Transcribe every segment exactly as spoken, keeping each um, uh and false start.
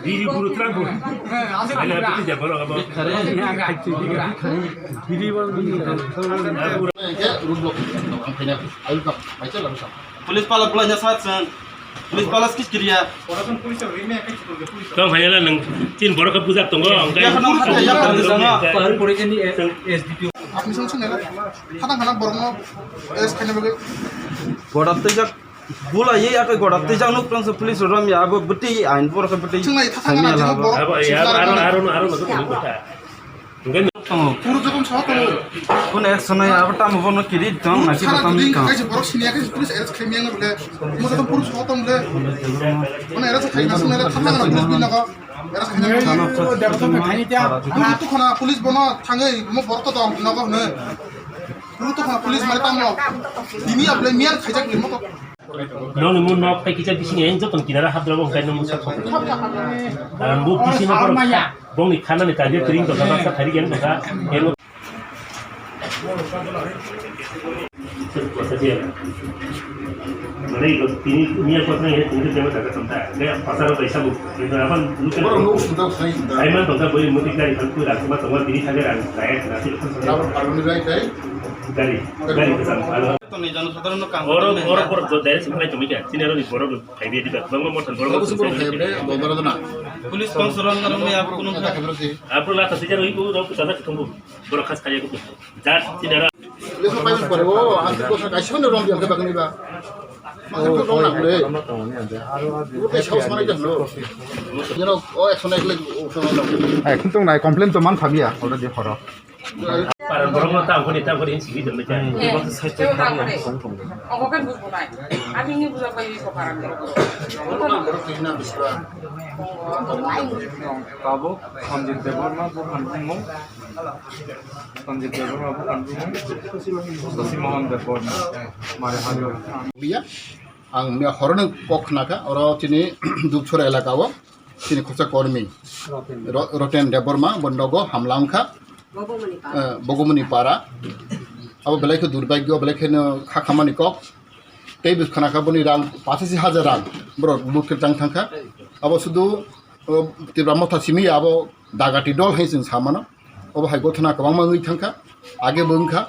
Biri buru trang buru. Ala piti ja boro abo. Biri buru. Hingke road block ang khaina. Ayo ka, paisa lalu sa. Police pala pala nya sat sang. Police pala skit kiriya. Tong hanya la nang tin borok ka bujak tongo. Ang kai. Ya, khana hata ya, khana sana. Pahar pore ke ni S D P O. Apni song song nela. Khana khana borok no es khaina bagwi. Bodak tejak. Bula ye akai goda tejak nuk tang se police rom ya abo beti ain bor ka beti. Chungnai thang thang na jeng bor. Abo ya aro aro aro na ko tong kota. Ngen. Puru jokon sa tong. Kun ek sonai abo tam bo no kiri tong na ki sara batam ding tong. Kaisa borok sini kaisa police arrest khlai miyang bole. Mo jokon puru sa tong bole. Mana era sa khai na sunai thang thang na police bin na ko. Era sa khai na. Puru tu khona police bono thangai mo borok to tong na ko ne. Puru tu khona police mari tamo. Dini able miyar khaijak ni mo to. Nokni mun nok tei kisa bising yang joto kinara hapjak bo hwnkhe nung sak sok. Ang bo bising no borok bongni khanani target kring tongkha baksa thari yang tongkha. Yang mane iko tini niya kotna ya tini tema daga tongkha. Kaya pasar bai sabu. Iko apan luka. Borok nuk sunda sai sunda. Aiman tongkha boi mutik dari tangku rak ma tongwa tini thage rang kaya nasi. Apan aruni rai tai. Gari gari kesana. Tongni jano sadharon no kam Borok, khainai borok, na. Borok, jo, direct supply tongwi kha. Chini aroni borok phaibi diba. Bangma mothon borok. Borok su borok phaibi, bo borok na. Police kong soron na rong ya, kunu kha. Apo la ta sijar oi ko, rok ta ta thumbu. Borok khas khaya ko. Jat chini ara. Police phaibi pore, o, ang ko sa kaisa no rong ya, bakni ba. Ang ko rong na le. Ko kai saus mane jan no. Jeno, o, action ekle, o, sono na. Ai, khum tong nai, complain to man phabiya, already horo. Paran borok no tang khoni tang khoni hinsi gidam bai. Ogo khe bujo nai. Ani ni bujo bai ko paran borok. Tabuk Sanjit Debbarma buphan bumung. Sanjit Debbarma buphan bumung. Sasi Mohan Debbarma. Mare hajo. Biya. Ang miya horoni kok khna kha, oro chini Dupchora elaka o chini khorsa kormi Ro-, Roten Debbarma bo nogo hamla wngkha, Bogomoni Para. Eh, Bogomoni Para. Abo belai khe durbagyo, belai kheno kha khamani kok. Tei bo khna kha boni rang pachasi hajar rang borok lut khe chang thang kha. Abo sudu, o, Tipra Motha simi abo dagati dol hai chwng sa mano. Obo hai gothana kwbangma wngwi thangkha, age bo wngkha,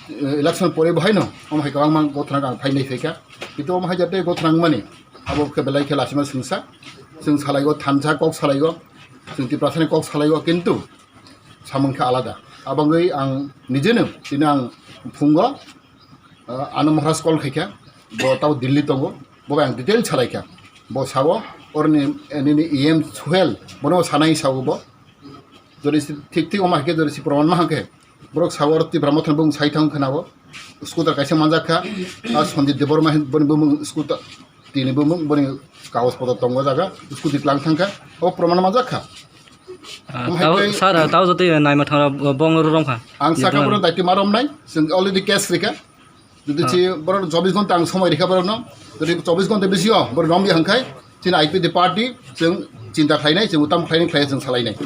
eh, election pore bo haino, omo hai kwbangma gothana ang phainai phaikha. Kintu omo hai jate gothana wngmani, abo khe belai khe lachima swngsa, chwng salaigo thansa kok salaigo, chwng Tiprasani kok salaigo, kintu samung khe alada. Abangwi ang nijeno, tini ang phungo, ah, ano Maharaj call khaikha, bo tabo Delhi tongo, bo bai ang detail salaikha. Bo sao, oroni, eh, nini E M Suhel, bono sanai sao bo. Jodi si thik thik oma hake, jodi si proman ma hake. Borok sao oro Tipra Motha bung sai thang khana bo. Scooter kaisa manjak kha, ah, Sanjit Debbarma hin boni bumung scooter, tini bumung boni kagoj potro tongo jaga, scooty tlang thang kha. O proman manjak kha. Ah, omo hai tao, tei sir, ah, tao jotoi naima thang rok bong rom kha. Ang saka borok daitwi ma romnai, chwng already case rikha. Jodi si borok chobbish ghonta ang somoi rikha borokno, jodi chobbish ghonta bisingo borok romya hwnkhai, chini I P F T party chwng chinta khlainai, chwng utam khlainai khlai chwng salainai.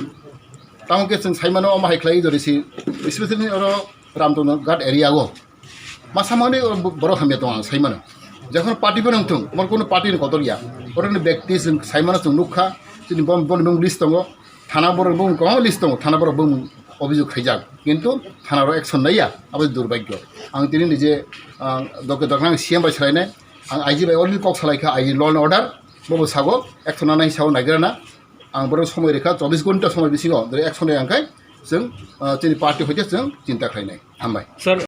Tamo khe chwng saimano omo hai khlai jodi si, especially oro Ramtondon Ghat area o. Masa mani oro borok hamya tongo ang saimano. Jokhon party bo nang thung, mor kono party ni kotor ya. Oro ni bekti chwng saimano chwng nukha, chini bon, bon bung list tongo. Thana borok bung kwbangma list tongo, thana borok bung obhijog khaijak, kintu thana rok action naiya, abo durbagyo. Ang tini nije, ang doke doke ang C M bai salainai, ang I G bai already kok salaikha, I G law and order, bobo sago action nanai sao naigrana, ang borok somoi rikha, chobbish ghonta somoi bisingo, jodi action nai angkhai, chwng, ah, chini party hoite chwng chinta khlainai. Hambai. Sir,